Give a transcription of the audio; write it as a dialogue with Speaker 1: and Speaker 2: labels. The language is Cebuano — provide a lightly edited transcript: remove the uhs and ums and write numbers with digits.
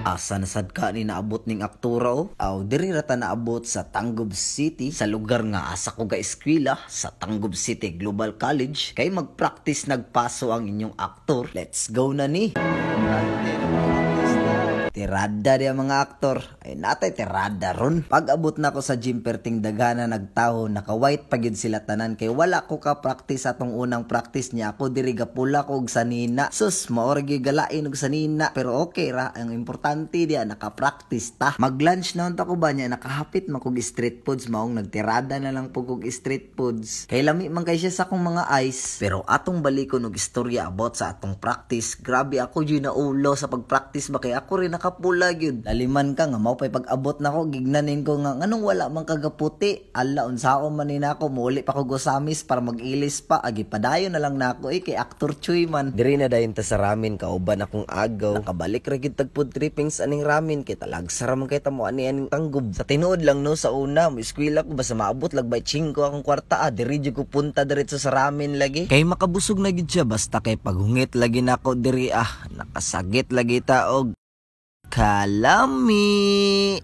Speaker 1: Asa na sad ka ni naabot ning aktora oh? Aw, diri ra ta naabot sa Tangub City, sa lugar nga asa ko ga eskwela, sa Tangub City Global College, kay magpractice nagpaso ang inyong aktor. Let's go na ni. Tirada di ang mga aktor. Ay natay tirada ron. Pag abot na ko sa gym, perting dagana nagtaho, naka-white pa gyud sila tanan kay wala ko ka practice atong unang practice niya ako diri gapula ko og sanina. Sus, mao ra gyud galain og sanina, pero okay ra, ang importante diya naka-practice ta. Mag-lunch na unta ko ba niya, nakahapit man kog street foods, maong nagtirada na lang pug og street foods. Kay lami man kay siya sa akong mga eyes. Pero atong balikon og istorya about sa atong practice. Grabe, ako jud na ulo sa pag-practice ba kay ako rin nakapula gyud. Laliman ka nga mao pay pag-abot nako, gignanin ko nga nganong wala man kagaputi. Ala, unsaon man ni nako, muuli pa ko Gosamis para mag-ilis pa. Agi padayon na lang nako eh, kay aktor Chuy man. Diri na dayon ta sa ramen kauban akong agaw. Nakabalik ra gyud tag food trippings aning ramen kay talagsa ra man kay tamo ani aning Tangub. Sa tinuod lang no, sa una mo eskwela ko, basta maabot lagbay 5 akong kwarta ah, diri jud ko punta diretso sa ramen lagi. Kay makabusog na gyud siya, basta kay paghungit lagi nako diri ah, nakasagit lagi ta og kalami.